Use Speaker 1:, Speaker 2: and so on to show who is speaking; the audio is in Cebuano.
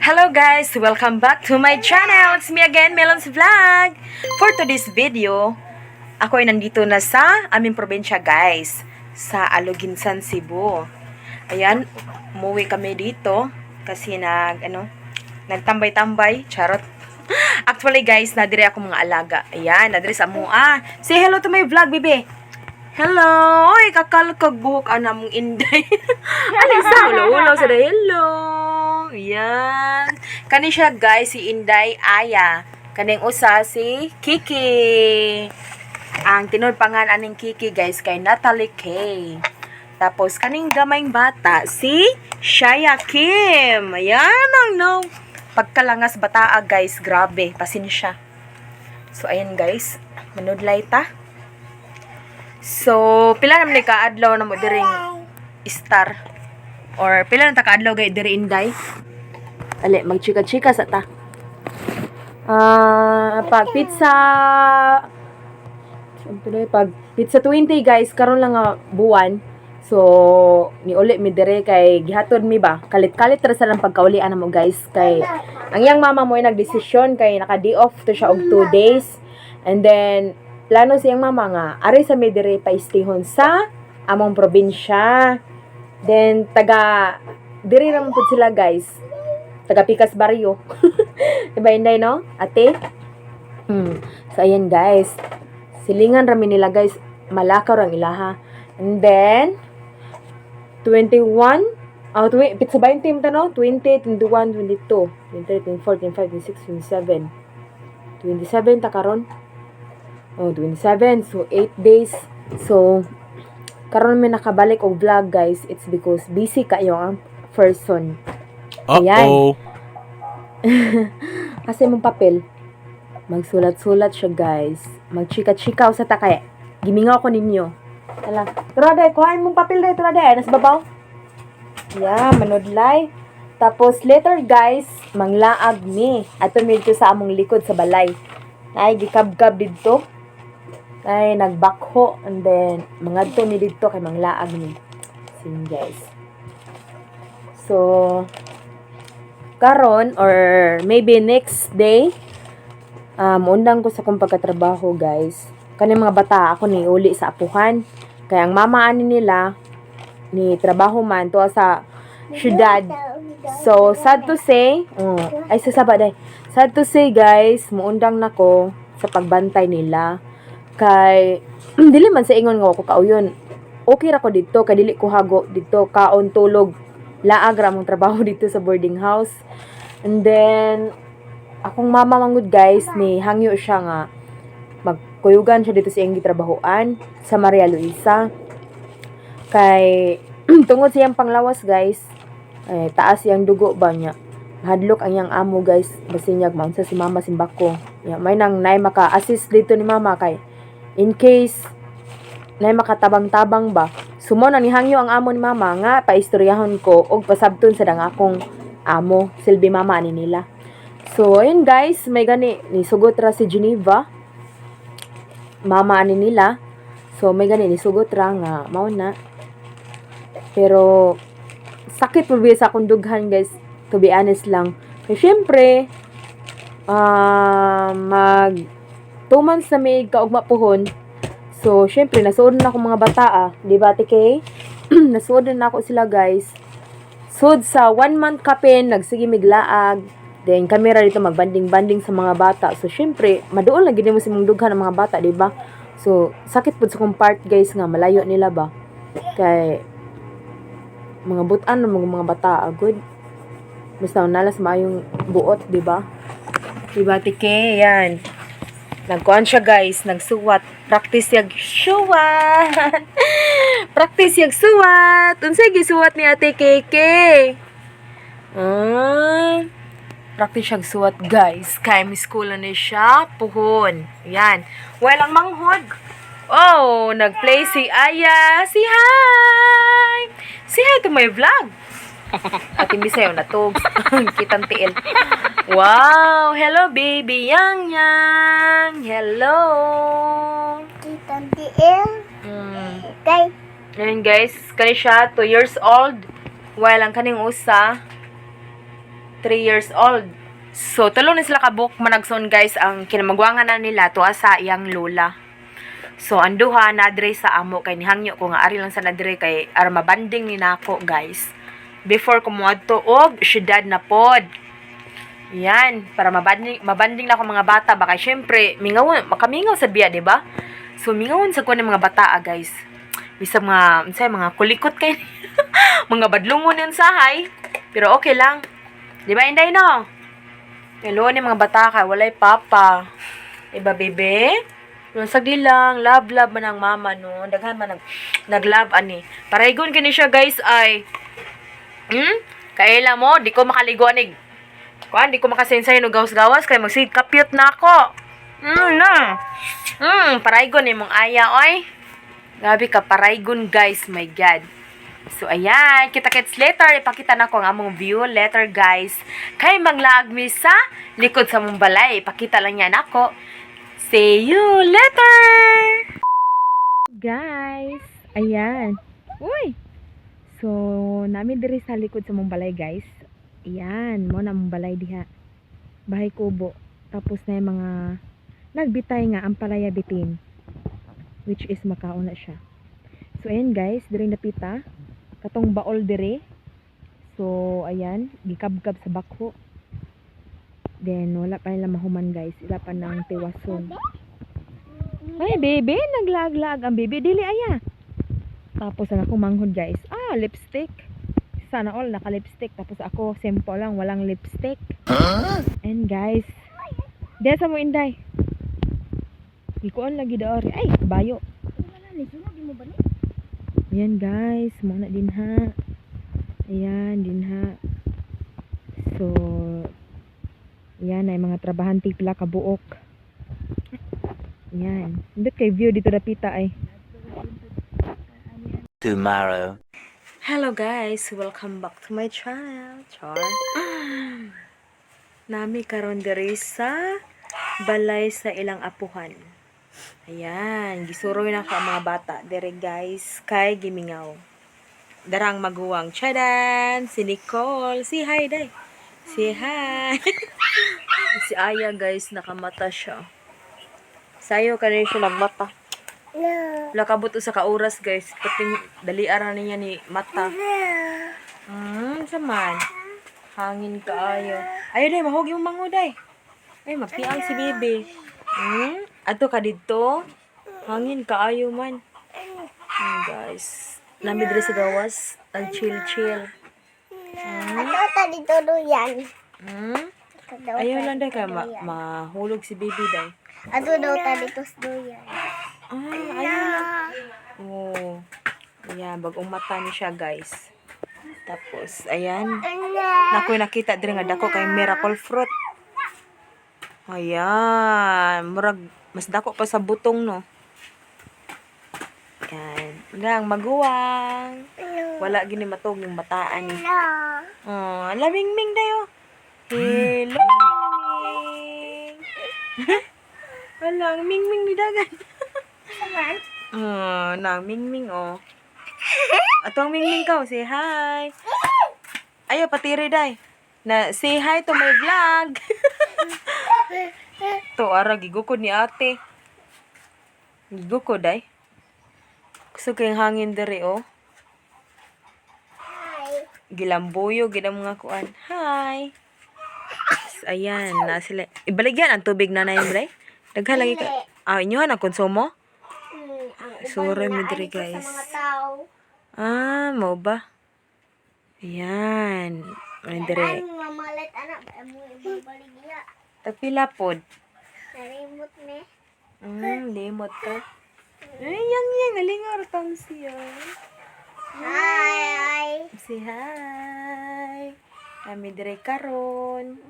Speaker 1: Hello guys! Welcome back to my channel! It's me again, Melon's Vlog! For today's video, ako ay nandito na sa aming probinsya, guys. Sa Aloguinsan, Cebu. Ayan, umuwi kami dito kasi ano, nagtambay-tambay. Charot. Actually guys, nadire ako mga alaga. Ayan, nadire sa amua. Say hello to my vlog, baby! Hello! Oy, kakalkag buhok ana mong inday. Alisa, ulo-ulo sa hello. Yan. Kani siya guys, si Inday Aya. Kaning usa si Kiki. Ang tinuod pangan aning Kiki, guys, kay Natalie K. Tapos kaning gamayng bata si Shaya Kim. Ayan ang no. Pagkalangas bataa guys, grabe, pasensya. So ayan guys, manudlay ta. So, pila naman ni kaadlaw na mo diring star? Or pila na ta kaadlaw gay diri, Inday? Ali, magchika-chika sa ta. Ah, pag pizza Siyempre, pag pizza 20 guys, karon lang nga buwan. So, niuli mi dire kay gihatod mi ba? Kalit-kalit ra sa lang pagkaulian mo guys, kay ang iyang mama mo ay nagdesisyon kay naka-day off to siya og 2 days. And then plano siyang mama nga ari sa mi dire paistihon sa among probinsya. Then taga diri ra man pud sila guys. Taga Pikas Barrio. Diba, Inday, no? Ate? So ayan guys. Silingan rami nila guys. Malakaw rang ilaha. And then 21. Oh, 20, pizza 20 mo no? 20, 21, 22, 23, 24, 25, 26, 27. 27 ta karon. Oh, 27. So, 8 days. So, karon may nakabalik og vlog guys. It's because busy kayo ang person. Ayan.
Speaker 2: Uh-oh.
Speaker 1: Kasi mong papel. Magsulat-sulat siya guys. Magchika-chika sa ta kay gimingaw ko ninyo. Ala, tura day, kuhain mong papel day, tura day, nasa babaw. Yeah, manudlay. Tapos later guys, manglaag mi. Ato mi dito sa among likod sa balay. Ay gikabkab didto. Ay nagbakho and then mangadto mi didto kay manglaag mi. So yun, guys. So karon or maybe next day, undang ko sa akong pagkatrabaho guys. Kani mga bata ako ni uli sa apuhan. Kaya ang mama ani nila ni trabaho man to sa syudad. So, sad to say, oh, ay sasaba day. Sad to say guys, muundang nako sa pagbantay nila. Kay dili man sa ingon nga ako kauyon. Okay ra ko dito kay dili ko hago dito, kaon, tulog, laag ra mong trabaho dito sa boarding house. And then akong mama manggod guys, ni hangyo siya nga magkuyugan siya dito sa iyang gitrabahoan sa Maria Luisa. Kay tungod siyang panglawas guys, eh, taas iyang dugo ba niya. Hadlok ang iyang amo guys, basin niya maunsa si mama simbako. Ya, may nang nay maka-assist dito ni mama kay in case nay makatabang-tabang ba. Sumo na nihangyo ang amo ni mama nga paistoryahon ko og pasabton sa dang akong amo, silbi mama ani nila. So, ayun guys, may gani ni sugot ra si Geneva. Mama ani nila. So, may gani ni sugot ra nga mao na. Pero sakit po sa akong dughan guys, to be honest lang. Kaya syempre, mag 2 months na may kaugma puhon. So, syempre, nasuod na ako mga bata ah. Di ba, Ate Kay? Nasuod na ako sila guys. Sud sa one month kapin, nagsige miglaag. Then, kami ra dito magbanding-banding sa mga bata. So, syempre, maduol na gid mo sa mong dughan ng mga bata, di ba? So, sakit pud sa kong part guys nga malayo nila ba. Kay mga butan ng mga bata agud. Basta nalas maayong buot, di ba? Di ba, Tike? Yan. Nagkuan siya guys, nagsuwat. Practice yag suwat. Practice yag suwat. Unsay gisuwat ni Ate Keke? Ah. Practice siyag suwat guys. Kay mi school na ni siya puhon. Yan. Walang manghod. Oh, nagplay si Aya. Say hi! Say hi to my vlog. Ate Misayo natug. Kitang tiil. Wow! Hello, baby Yang Yang! Hello!
Speaker 3: Kitang tiil. Kay
Speaker 1: Ngayon guys, kani siya, 2 years old. While ang kaning usa, 3 years old. So, tulo ni sila kabuok managsoon, guys, ang kinamagwangan na nila tuwa sa iyang lola. So, ang duha nadre sa amo kay nihangyo ko nga ari lang sa nadre kay aron mabanding ni nako, guys. Before ko moadto og syudad na pod. Yan, para mabanding, mabanding na ako mga bata baka syempre mingaw makamingaw sa biya, di ba? So mingawon sa ko ng mga bata, ah, guys. Bisag mga unsay mga kulikot kay mga badlungon yun sahay. Pero okay lang. Di ba, Inday, no? Hello ni mga bata kay walay papa. Iba, bebe? Yung sagli lang, love love man ang mama, no. Daghan man nag-love ani. Paraygon kini siya, guys, ay. Kaila mo, di ko makaligo ani. Kuan, di ko makasensay no gawas-gawas kay magsig kapyot na ako. Na. Paraygon imong aya oy. Grabe ka paraygon, guys, my God. So ayan, kita-kits later. Ipakita na ko ang among view later, guys. Kay manglaag mi sa likod sa mong balay. Ipakita lang yan ako. See you later! Guys, ayan. Uy! So, nami diri sa likod sa mong balay, guys. Ayan, mo na mong balay diha. Bahay kubo. Tapos na yung mga nagbitay nga ang palaya bitin. Which is makaon na siya. So, ayan guys, diri napita. Katong baol diri. So, ayan, gikabkab sa bakho. Then, wala pa nila mahuman, guys. Ila pa ng tiwason. Ay, baby, naglaag-laag ang baby. Dili, aya. Tapos, ang akong manghod, guys. Ah, lipstick. Sana all naka-lipstick. Tapos ako, simple lang, walang lipstick. And guys, desa mo, Inday. Ikuan lagi daori. Ay, bayo. Ayan guys, muna din ha. Ayan din ha. So, ayan ay mga trabahante pila ka buok. Ayan. Indot kay view dito dapita ay.
Speaker 2: Tomorrow.
Speaker 1: Hello guys, welcome back to my channel. Char. Nami karon diri sa balay sa ilang apuhan. Ayan, gisuroy na ko ang mga bata diri, guys, kay gimingaw. Darang maguwang. Chadan! Si Nicole. Si hi, day. Si hi. Si Aya, guys, nakamata siya. Sayo kanina siya nagmata.
Speaker 3: No.
Speaker 1: Lakabot sa ka oras, guys. Pating dali ara niya ni mata.
Speaker 3: No.
Speaker 1: Saman. Hangin kaayo. Ayo day, mahog yung manguday. Ay, magpiang si baby. Ato ka didto. Hangin kaayo man. Guys. Nami diri sa gawas. Ang chill-chill.
Speaker 3: Ato ta dito duyan.
Speaker 1: Ayaw lang day kay mahulog si baby day.
Speaker 3: Ato daw ta dito sa duyan.
Speaker 1: Ah, ayaw lang. Oh. Ayan, bagong mata ni siya, guys. Tapos, ayan. Nakoy nakita diri nga dako kay miracle fruit. Ayan, murag mas dako pa sa butong, no. Ayan, lang maguwang. Wala gini matog yung mataan ni. Oh, lamingming dayo. Hello, Mingming. Wala, ang mingming ni dagan.
Speaker 3: Saman.
Speaker 1: Oh, nang mingming oh. Atong mingming ka, oh, say hi. Ayo patiri day. Na say hi to my vlog. To ara gigukod ni ate. Gigukod day. Gusto kayong hangin diri oh.
Speaker 3: Hi.
Speaker 1: Gilambuyo gid ang mga kuan. Hi. Ayan, na sila. Ibaligyan ang tubig na na yun. Daghan lagi ka. Ah, inyohan ang konsumo?
Speaker 3: Ang uban
Speaker 1: Sorry,
Speaker 3: na
Speaker 1: mi diri,
Speaker 3: ali ko sa
Speaker 1: guys.
Speaker 3: mga tao.
Speaker 1: Ah, mao ba? Ayan. Ay, dire.
Speaker 3: Ang mamalit anak, amo ibabaligya.
Speaker 1: Tagpila pod.
Speaker 3: Narimot me.
Speaker 1: Limot ka. Ay, yang yang nalingaw tang siya.
Speaker 3: Hi.
Speaker 1: Say hi. Kami dire karon.